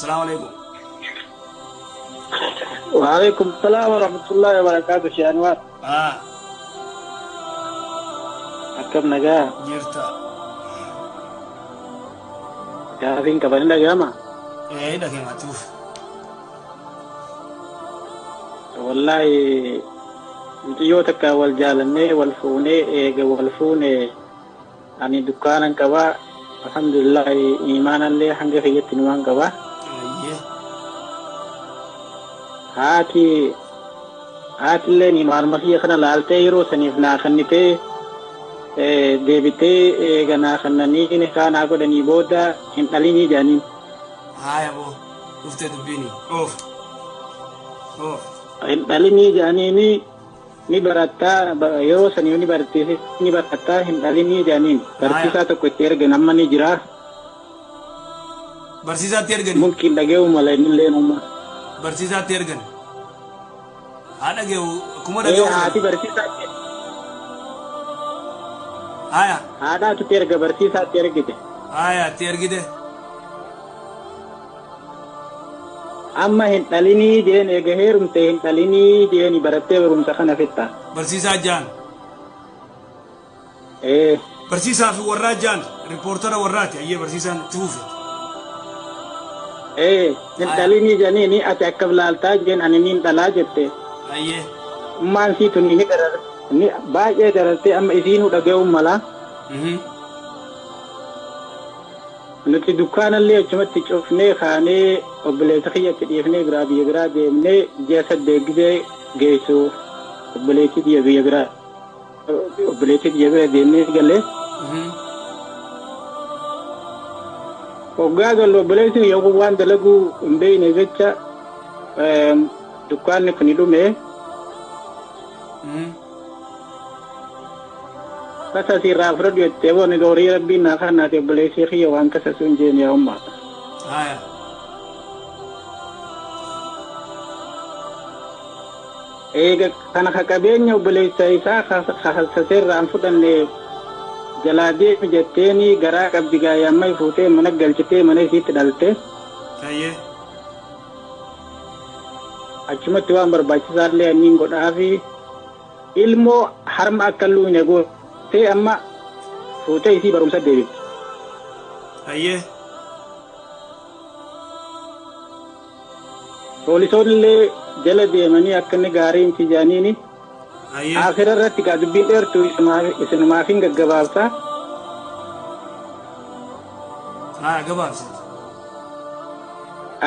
Salaamu alaikum. وعليكم السلام ورحمة الله وبركاته شيخ أنوار. Akkam nagaa? Jirta. Gaafiin qaban dhaga'ama. Ee, dhaggeeffatuuf. Wallaahi mucayyoo takka wal jaalannee wal fuunee, eega wal fuune ani dukkaanan qabaa, alhamdulillah, imaanallee hanga kiyyatti numaan qabaa. Ayyee. Haati haatillee imaanuma kiyya kana laaltee yeroo saniif naa kennitee, deebitee eega naa kennanii nikaa naa godhanii booda hin dhalinii jedhaniin. Haaya boo, dhuftee dubbiini. Oof. Oof. Hin dhalinii jedhaniini, ni barattaa, yeroo saniif ni barsiise, ni barattaa, hin dhalinii jedhaniin. Barsiisaa tokko itti ergan, amma ni jira. Barsiisaatti ergani. Mumkin dhagee'u mala innillee umma. Barsiisaatti ergan. Haa dhagee'u, akkuma Ee, dhagee'u. Haati barsiisaatti Haaya. haadhaatu itti erga, barsiisaatti ergite. Haaya, itti ergite. Amma hin dhalinii jeen, eega heerumte hin dhalinii jeeni, barattee barumsa kana fixxa. Barsiisaa jaan. Ee. Barsiisaa fi warraa jaan, riippoortara warraati. Ayyee, barsiisaan itti fufe. Ee, hin dhalinii jedhaniini, ati akkam laaltaa jeen, ani niin dhalaa jette. Ayyee. Ummaan sii tuni ni darar ni baay'ee darartee, amma isiinuu dhaga'uun mala. Nuti dukkaanallee achumatti cufnee kaanee obboleessa kiyyatti dhiifnee biraa biyya biraa deemnee, ji'a 8 gizee geessu obboleettii biyya biyya biraa obboleettii biyya bira deemnee galee. Hoggaa gallu obboleessi kiyya kun waan dalaguu hin beekne jecha dukkaanni kun dhume. Kasa asirraa fudhadhu jettee, booni horii rabbiin naa kannaati, obboleessi kiyya waan kasa sun jeen yaa umma. Haaya. Eega kana ka qabeenya obboleessa isaa kasaseerraan fudhanne jalaa deemi jetteeni, garaa qabdi gaayyammai fuutee mana galchitee mana isiitti dhalte. Ayyee. Achumatti waan barbaachisaallee anniin godhaafi, ilmoo harma akka luune gootee amma fuutee isii barumsa deebifte. Ayyee. Poolisoonni illee jala deemanii akka inni gaarii miti jedhaniini. Ayyee. Akhira irratti gaa dubbiin dheertuu isinumaafin gaggabaabsaa. Haaya, gabaabsite.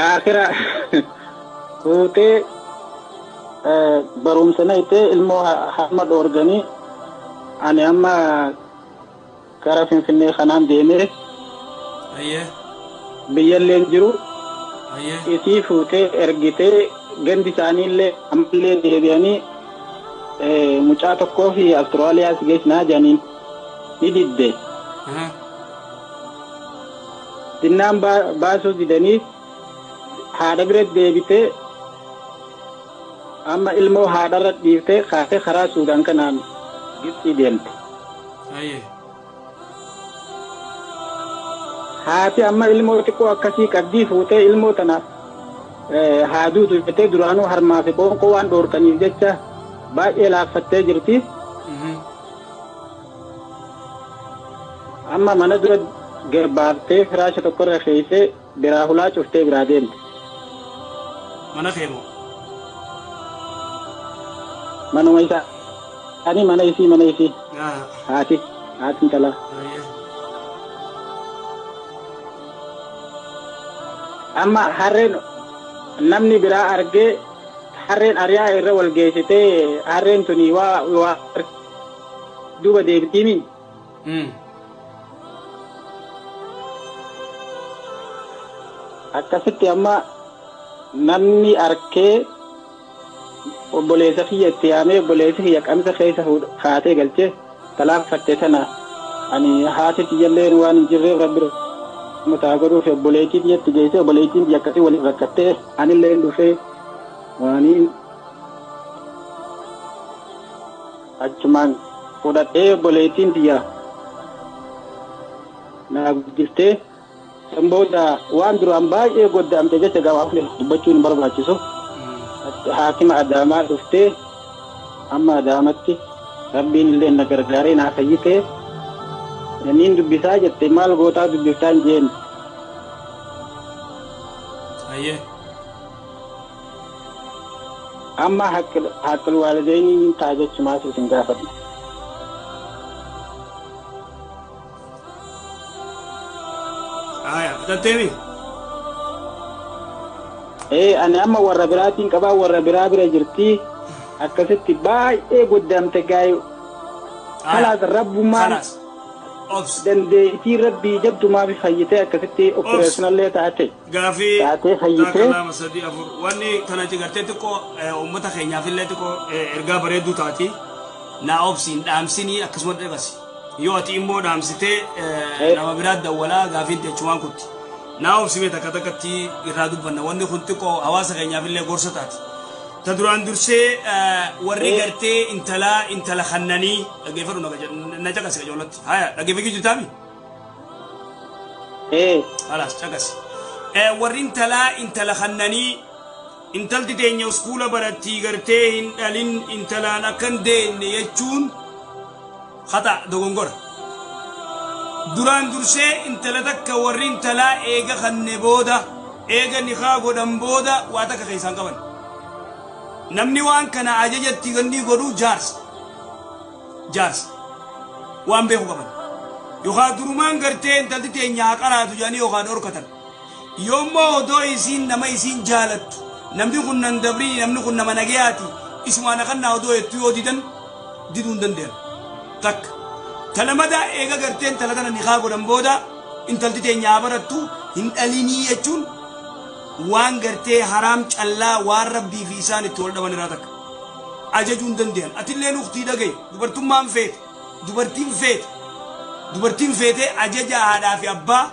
Akhira fuutee barumsa na ittee ilmoo harma dhoorganii, ani amma gara Finfinnee kanaan deemee Ayyee. biyyallee hin jiru. Ayyee. Isii fuutee ergitee, gandi isaaniillee ammallee deebi'anii mucaa tokkoo fi Awustiraaliyaas geessinaa jedhaniin, ni didde. Dinnaan baasuu didanii haadha bira deebitee, amma ilmoo haadharra dhiiftee kaatee karaa Suudaan kanaan Gibxii deemte. Ayyee. Haati amma ilmoo xiqqoo akkasii qabdii, fuutee ilmoo tana haa duutu jettee, duraanuu harmaa fi qoonqoo waan dhoorkaniif jecha baay'ee laaffattee jirti. Amma mana dura baaftee firaasha tokkorra keeysee biraa hulaa cuftee biraa deemte. Mana kee moo? Manuma isaa ani mana isii, mana isii. Haati haati intalaa. Ayyee. Amma harreen namni biraa argee, harreen ari'aa irra wal geessitee, harreen tuni waa waa duuba deebitiimi. Akkasitti amma namni arkee obboleessa kiyya itti yaamee, obboleessi kiyya qamisa keessa kaatee galchee talaaffatte tana, ani haati tiyyallee waan hin jirreef rabbi mutaa godhuuf obboleettii tiyyatti geessee, obboleettiin tiyya akkasii waliin rakkattee, anillee dhufee waaniin achumaan fudhadhee, obboleettiin tiyya naa guddiftee. San booda waan duraan baay'ee goddaamte jecha gabaaf dubbachuun hin barbaachisu. Haakima Adaamaa dhuftee amma Adaamatti Rabbiin illee na gargaaree naa fayyitee niin dubbisaa jette maal gootaa dubbiftaa hin jeen. Ayyee. Amma haqqil waalideenii ta'a jechumaas isin gaafadha. Aya, fixatteemi? Ee, ani amma warra biraatiin qabaa, warra biraa bira jirti, akkasitti baay'ee goddaamte gaa'e. Kalaas rabbummaan Kalaas. Obs. dandeettii rabbii jabdumaa fi fayyitee akkasitti opereeshinallee taate. Gaafii Taatee fayyitee. Takka, lama, sadii, afur. Wanni kana gartee xiqqoo uummata keenyaaf illee xiqqoo ergaa bareedduu taati. Naa obsiin dhaamsinii akkasuma dhaqasi. Yoo ati immoo dhaamsitee nama biraa dawwalaa gaafiin teechumaan kutti. Naa obsimee takka takkatti irraa dubbanna. Wanni kun xiqqoo hawaasa keenyaaf illee gorsa taati. Ta duraan dursee warri gartee intalaa intala kannanii dhaggeeffadhu, na caqasi qajoolatti. Haya, dhaggeeffachuu jirtaami? Ee. Kalaas, caqasi. Warri intalaa intala kannanii intalti teenya uskuula barattii gartee hin dhalin intalaan akkan deenne jechuun khata, dogongora. Duraan dursee intala takka warri intalaa eega kanne booda, eega nikaa godhan booda, waa takka keessaan qaban. Namni waan kana ajajatti ganni godhu jaarsa. Jaarsa. Waan beeku qaban. Yookaan durumaan gartee intalti teenya haa qaraatu jedhanii yookaan dhorkatan. Yoommoo odoo isiin nama isiin jaalattu, namni kun nan dabrii, namni kun nama nagayaati, isumaan akannaa odoo jettu yoo didan, diduu hin danda'an. Takka. Talamadaa, eega gartee intala tana nikaa godhan booda intalti teenya haa barattu hin dhalinii jechuun waan gartee haraam callaa, waan rabbii fi isaan itti wal dhaban irraa takka. Ajajuu hin danda'an. Atillee nuktii dhagaye, dubartummaan feete, dubartiin feete, dubartiin feetee ajaja haadhaa fi abbaa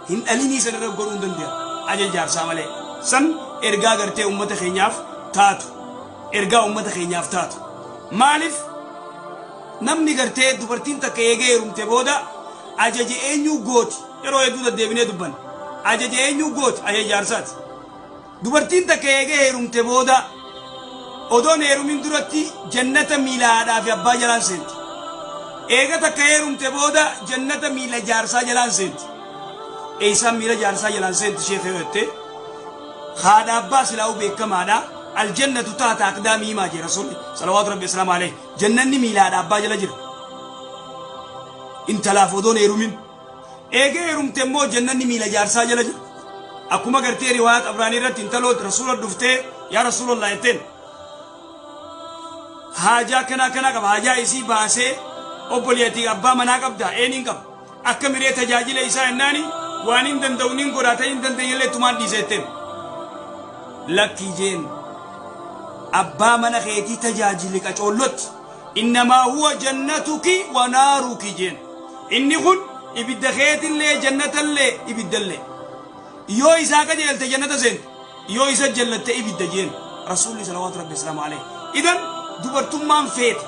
hin dhalinii san irra godhuu hin danda'an. Ajaja jaarsaa malee. San ergaa gartee uummata keenyaaf taatu. Ergaa uummata keenyaaf taatu. Maaliif namni gartee dubartiin takka eegee heerumte booda ajaja eenyuu gooti? Yeroo hedduu deddeebinee dubbanna. Ajaja eenyuu gooti? Ajaja jaarsaati. Dubartiin takka eegee heerumte booda odoon heerumin duratti jannata miila haadhaa fi abbaa jalaan seenti. Eega takka heerumte booda jannata miila jaarsaa jalaan seenti. Eessaan miila jaarsaa jalaan seenti sheekee yoo jette, haadha abbaa silaa'uu beekamaadha. Aljannatu taata aqdaamii himaa jee rasuulli salawaatu rabbi islaamu alayhi. Jannanni miila haadha abbaa jala jira. Intalaaf odoon heerumin. Eega heerumte immoo jannanni miila jaarsaa jala jira. Akkuma gartee riwaayaa Xabraanii irratti intaloo rasuula dhuftee yaa rasuulallah jetteen, haajaa akkanaa akkanaa qaba, haajaa isii baasee, obboleettii abbaa manaa qabda, eeniin qaba, akka miree tajaajila isaa jennaani, waan hin danda'u nin godhaa, ta'in hin dandeenyellee tumaan dhiise jetteen. Lakkii jeen, abbaa mana keetii tajaajili qacoollotti, innamaa huwa jannatuki wa naaruki jeen. Inni kun ibidda keetillee jannatallee ibiddallee. Yoo isaa qajeelte jannata seente, yoo isa jallatte ibidda jeen rasuulli salawaatu rabbi islaamu alayhi. Idan dubartummaan feete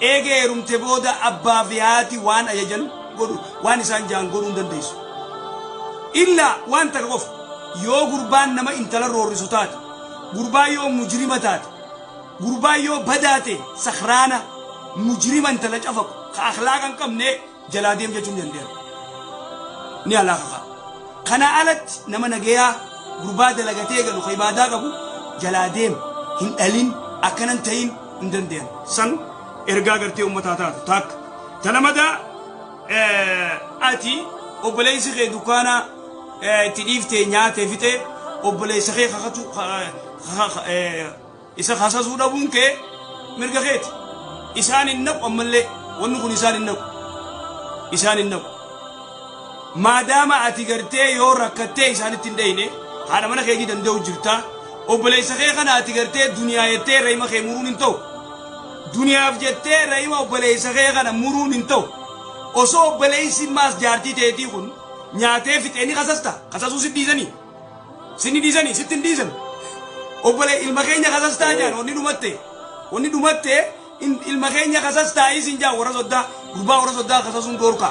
eega heerumte booda abbaa fi haati waan ajajan godhu, waan isaan jaan godhuu hin dandeessu. Illaa waan takka qofa, yoo gurbaan nama intala roorrisu taate, gurbaan yoo mujrima taate, gurbaan yoo badaate, sakhraana mujrima intala cafaqu ka akhlaaqa hin qabne jalaa deem jechuun danda'an ni alaaka. Kana alatti nama nagayaa, gurbaa dalagatee galu, ka ibaadaa qabu jalaa deem hin dhalin akkanan ta'in hin danda'an. San ergaa gartee ummataa taatu takka. Talamadaa, ati obboleessi kee dukkaana itti dhiiftee nyaatee fixee obboleessa kee kakatu isa kasasuu dhabuun kee mirga keeti. Isaan hin naqu, ammallee wanni kun isaan hin naqu. Isaan hin naqu. Maadaama ati gartee yoo rakkattee isaanitti hin dheyne haadha mana keetii danda'u jirta. Obboleessa kee kana ati gartee duniyaa jettee reema kee muruun hin ta'u. Duniyaaf jettee reema obboleessa kee kana muruun hin ta'u. Osoo obboleessi maas jaartii teetii kun nyaatee fixee ni kasasta. Kasasuu si dhiisanii. Sinni dhiisanii, sitti hin dhiisan. Obbole ilma keenya kasastaa jaan wanni dhumatte. Wanni dhumatte ilma keenya kasastaa isin jaan warra soddaa, gurbaa warra soddaa kasasuun dhoorka.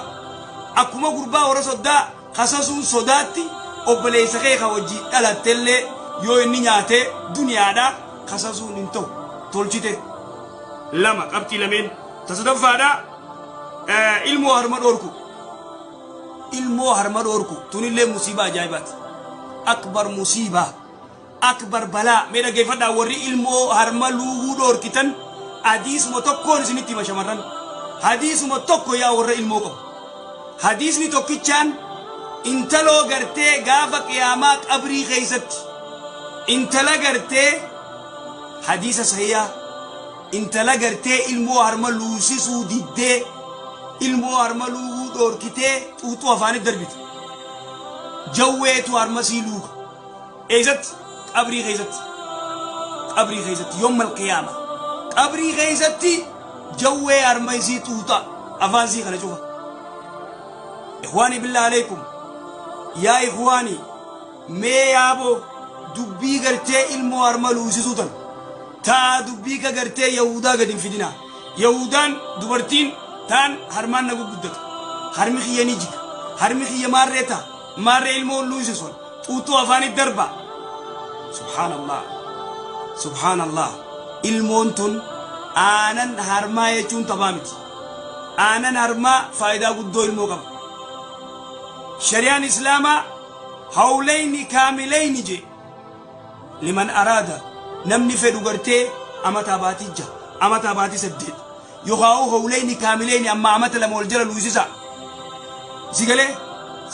Akkuma gurbaa warra soddaa Kasasuun sodaatti obboleessa kee ka wajjii dhalattellee yoo inni nyaatee duniyaadha kasasuun hin ta'u tolchite. Lama qabxii lameen tasadaffaadha ilmoo harma dhoorku. Ilmoo harma dhoorku tunillee musiibaa ajaa'ibaati. Akbar musiibaa akbar balaa. Mee dhaggeeffadhaa warri ilmoo harma luuguu dhoorkitan hadiisuma tokkoon isinitti hima shamarran. Hadiisuma tokko yaa warra ilmoo qabu. Hadiisni tokkichaan intaloo gartee gaafa qiyaamaa qabrii keessatti intala gartee hadiisa sahiyaa intala gartee ilmoo harma luusisuu diddee ilmoo harma luuguu dhoorkitee xuuxuu afaanitti darbite. Jawweetu harma sii luuga. Eessatti? Qabrii keessatti. Qabrii keessatti yommal qiyaama. Qabrii keessatti jawwee harma isii xuuxa afaan sii kana cufa. Ikhwaani billah alaykum. Yaa ikhwaani mee yaaboo dubbii gartee ilmoo harma luusisuu tan taa dubbii ka gartee Yahudaa gadi hin fidinaa. Yahudaan dubartiin taan harmaan na gurguddata. Harmi kiyya ni jiga. Harmi kiyya maarree ta'a. Maarree ilmoo luusisuun xuuxuu afaanitti darba. Subhaanallah. Subhaanallah. Ilmoon tun aanan harmaa jechuun taphaa miti. Aanan harmaa faayidaa guddoo ilmoo qaba. Shari'aan Islaamaa hawlayni kaamilayni je liman araada namni fedhu gartee amataa baatii 6 amataa baatii 8 yookaan hawlayni kaamilayni amma amata 2 wal jala luusisa. Sigalee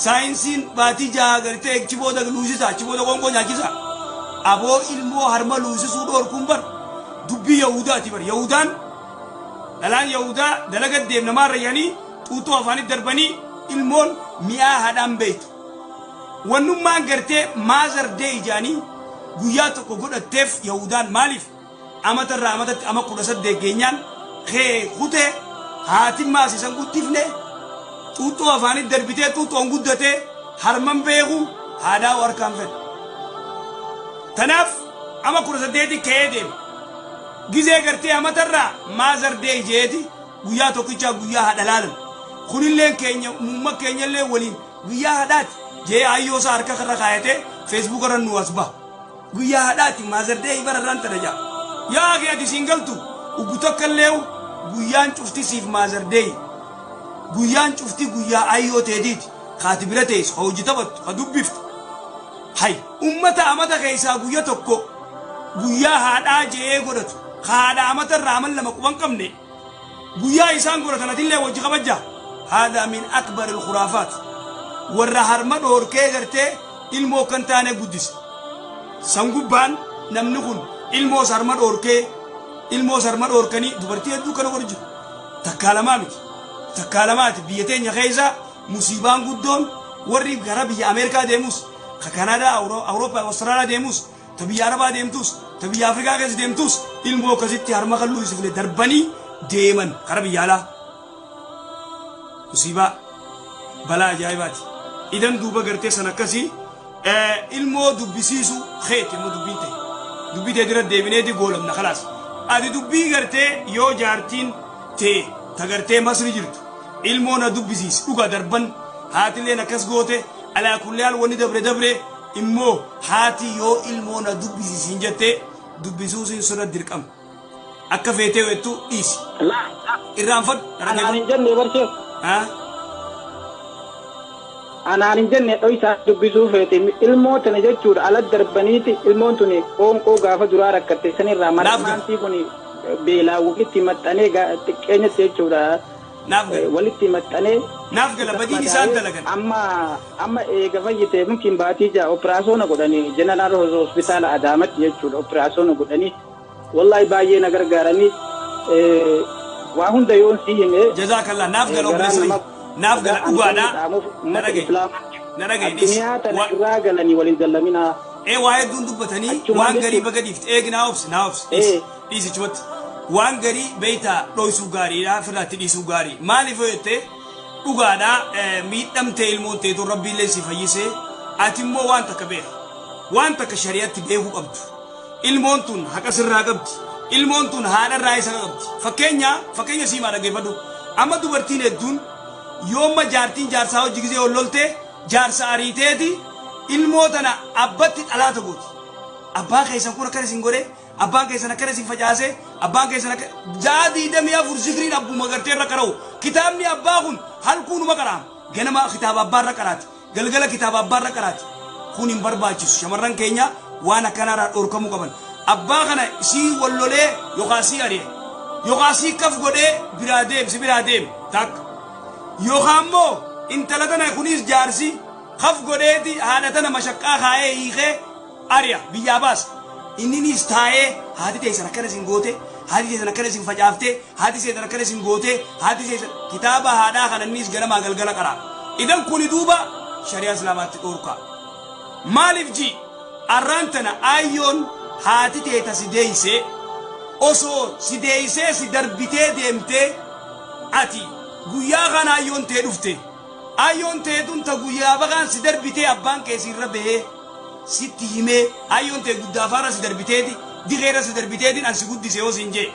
saayinsiin baatii 6 gartee achi booda luusisa achi booda qoonqoo nyaachisa. Aboo ilmoo harma luusisuu dhoorkuun bar dubbii Yahudaati bar. Yahudaan dhalaan Yahudaa dalaga deemnamaa rayyanii xuuxuu afaanitti darbanii ilmoon mi'aa haadhaan beektu. Wannummaan gartee Mother Day ijaanii guyyaa tokko godhatteef Yahudaan maaliif amatarraa amatatti ama 18 geenyaan kee kutee haatiin maasisan guddifne xuuxuu afaanitti darbitee xuuxoon guddatee harman beeku haadhaa harkaan fedha. Tanaaf ama 18 ka'ee deema. Gizee gartee amatarraa Mother Day jeeti guyyaa tokkichaa guyyaa haadha laalan. Kunillee keenya muumma keenyallee waliin guyyaa haadhaati. Jee hayyoo isaa harka karra kaayatee Facebook irra nu as ba'a. Guyyaa haadhaati Mother Day bara irraan tana jaa. Yaa kee ati siin galtu uggu tokko illee guyyaan cufti siif Mother Day. Guyyaan cufti guyyaa hayyoo teetiiti. Kaati bira teessu ka hojii taphattu ka dubbiftu. Hay ummata amata keessaa guyya tokko guyyaa haadhaa jee godhatu. Haadha amata irraa amal 2 quban qabne guyyaa isaan godhatan atillee wajji kabajja. Haadha min akbar al-khuraafaat. Warra harma dhoorkee gartee ilmoo kan taane guddise. Sangubbaan namni kun ilmoo harma dhoorkee ilmoo harma dhoorkanii dubartii hedduu kana godhu jiru. Takkaa lamaa miti. Takkaa lamaati biyya teenya keessa musiibaan guddoon warri gara biyya Ameerikaa deemus ka Kanaadaa Awurooppaa Awustiraaliyaa deemus ta biyya Arabaa deemtus ta biyya Afrikaa keessa deemtus ilmoo akkasitti harma kan luusifne darbanii deeman kara biyya alaa. Musiibaa balaa ajaa'ibaati. Idan duuba gartee san akkasii ilmoo dubbisiisu keeti immoo dubbiin ta'e. Dubbii ta'e dura deebineeti goolamna khalaas. Ati dubbii gartee yoo jaartiin ta'e ta gartee Masri jirtu ilmoo na dubbisiisi dhuga darban haatileen akkas goote alaa kulli haal wanni dabre dabre immoo haati yoo ilmoo na dubbisiisin jettee dubbisuusin sirra dirqama. Akka feetee weettu dhiisi. Irraanfadhu. Anaan hin jenne barsiif. Anaan hin jenne dhoysaa dubbisuu feete ilmoo tana jechuudha ala darbaniiti ilmoon tuni qoonqoo gaafa duraa rakkatte sanirraa marmaantii kun beelaa walitti maxxanee xiqqeenyatti jechuudha. Walitti maxxanee. Naaf gala badiin isaan dalagan. Amma eega fayyite mumkin baatii jaa operaasyoona godhanii jeneraal hospitaala Adaamatti jechuudha operaasyoona godhanii wallahi baay'ee na gargaaranii waa hunda yoon si hime. Jazaakallah naaf gala obboleessa naaf gala dhugaadha. Na dhagaye na dhagaye dhiisi. Addunyaa tana irraa galanii waliin dallaminaa. Waa hedduun dubbatanii waan garii baga dhiifte eegi naa obsi naa obsi dhiisi chumatti. Waan garii beeytaa dhoysuu gaariidha firraatti dhiisuu gaarii maaliif yoo jette dhugaadha miidhamtee ilmoon teetu rabbiillee si fayyisee ati immoo waan takka beeka waan takka shari'atti beekuu qabdu ilmoon tun haqa sirraa qabdi ilmoon tun haadharraa isa qabdi fakkeenya siimaa dhaggeeffadhu amma dubartiin hedduun yooma jaartiin jaarsaa hojii gisee ol lolte Jaarsa ariiteeti ilmoo tana abbatti xalaata gooti. Abbaan keessan kun akkana isin godhe, abbaan keessan akkana isin facaase, abbaan keessan akka 24 zikriin abbuma gartee irra qara'u. Kitaabni abbaa kun halkuunuma qara'ama. Ganama kitaaba abbaa irra qaraati, galgala kitaaba abbaa irra qaraati. Kun hin barbaachisu. Shamarran keenya waan akkanaarraa dhorkamuu qaban. Abbaa kana sii wallolee yookaan sii ari'e yookaan sii kaf godhee biraa deem, si biraa deem takka, yookaan immoo intala tana kunis jaarsi kaf godheeti haadha tana mashaqqaa kaayee hiikee ari'a, biyyaa baasa. Inninis taa'ee haati teessan akkana isin goote, haati teessan akkana isin facaafte, haati teessan akkana isin goote, haati teessan kitaaba haadhaa kana innis ganamaa galgala qara. Idan kuni duuba shari'aa islaamaatti dhorka. Maaliif ji arraan tana ayyoon haati teeta si deeyse osoo si deeysee si darbitee deemtee, ati guyyaa kana ayyoon tee dhufte, ayyoon teetun ta guyyaa bakaan si darbitee abbaan kee sirra bahee sitti himee, ayyoon tee guddaafaarra si darbiteeti dikeerra si darbiteetiin an si guddise yoo siin jee,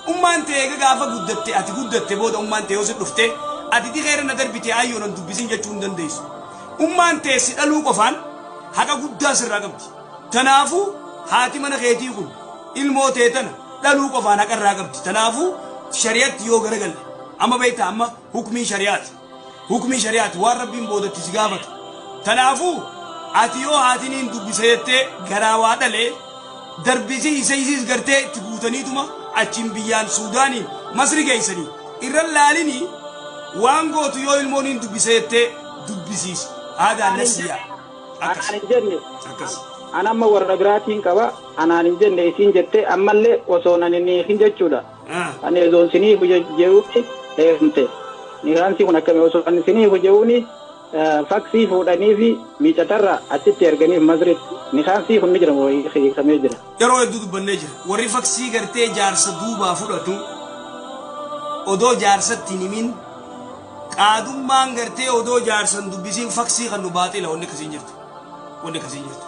ummaan tee eega gaafa guddatte, ati guddatte booda ummaan tee yoo si dhufte, ati dikeerra na darbite ayyoon an dubbisin jechuu hin dandeessu. Ummaan tee si dhaluu qofaan haqa guddaa sirraa qabdi. Tanaafuu haati mana keetii kun ilmoo tee tana dhaluu qofaan haqa irraa qabdi. Tanaafuu shari'atti yoo garagalle amma beektaa, amma hukmii shari'aati, hukmii shari'aati, waan rabbiin boodatti si gaafatu. Tanaafuu ati yoo haatiniin dubbise jettee garaa waa dhalee darbisii isa isiis gartee itti guutaniituma achiin biyyaan Suudaaniin Masri geessanii irra laalinii waan gootu, yoo ilmoon hin dubbise jettee dubbisiisi. Aadaa nasiyaa akkas. Anaan hin jenne. Akkas. An amma warra biraatiin qaba. Anaan hin jenne, isiin jette. Ammallee osoo ani niikin jechuudha. Ani osoo siniif je'uuni heerumte. Niikaansi kun akkami? Osoo ani siniif je'uuni faksii fuudhanii fi miicatarra achitti erganiif Masritti. Nikaansii kun ni jira moo hiikamee jira? Yeroo hedduu dubbannee jira. Warri faksii gartee jaarsa duubaa fudhatu odoo jaarsatti hin himin, qaadummaan gartee odoo jaarsan dubbisiin faksii kan nu baaxila. Wanni akkasiin jirtu, wanni akkasiin jirtu,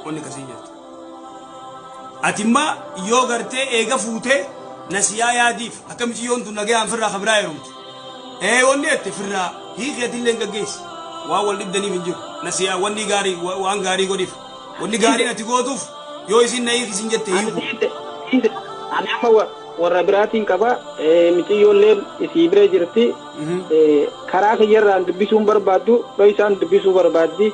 wanni akkasiin jirtu. Ati imma yoo gartee eega fuutee nasiyaa yaadiif akkamitti yoon tun nagayaan firraa kabiraa heerumtu ee wanni ette firraa hiikeetillee hin gaggeessi. Waan wal dhibdaniif hin jiru. Nasiyaa wanni gaarii, waan gaarii godhiif. Wanni gaariin ati gootuuf yoo isin na hiikisin jette Ani hiiku. Dhiise dhiise, ani amma warra biraatiin qaba. Miciyyoolleen isii bira jirti. Karaa kiyyarraan dubbisuun barbaaddu, isaan dubbisuu barbaaddi.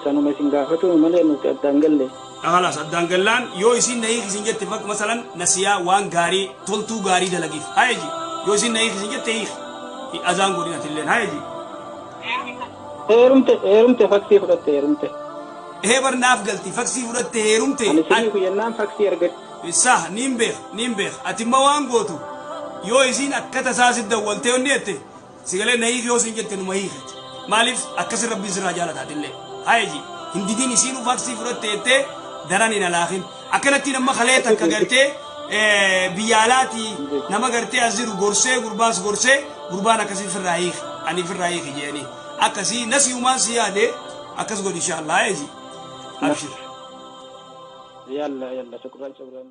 Sanuma isin gaafatu malee nuti addaan galle. Khalaas, addaan gallaan yoo isin na hiikisin jette fak masalan nasiyaa waan gaarii toltuu gaarii dalagiif hayeji. Yoo isin na hiikisin jette hiiki, azaan godhin atilleen hayeji. Heerumte, heerumte, faksii fudhatte heerumte. Ehee, bar naaf galti, faksii fudhatte heerumte. Ani sinii kuyyannaan faksii argadhe. Sah, niin beek, niin beek. Ati imma waan gootu yoo isiin akka tasaa si dawwaltee wanni jette sigalee na hiiki yoo isin jette numa hiikati. Maaliif akkasin rabbiin sirraa jaalata. Atillee hayeji hin didin. Isiinuu faksii fudhatte jettee daran hin alaakin. Akkanattiin amma kalee takka gartee biyya alaatii nama gartee as jiru gorsee, gurbaas gorsee, gurbaan akkasii firraa hiiki, ani firraa hiiki jedhanii akkasii nasiyumaan si yaade akkas godhi insha Allah. Hayeji, abshir. Yalla yalla, shukran shukran.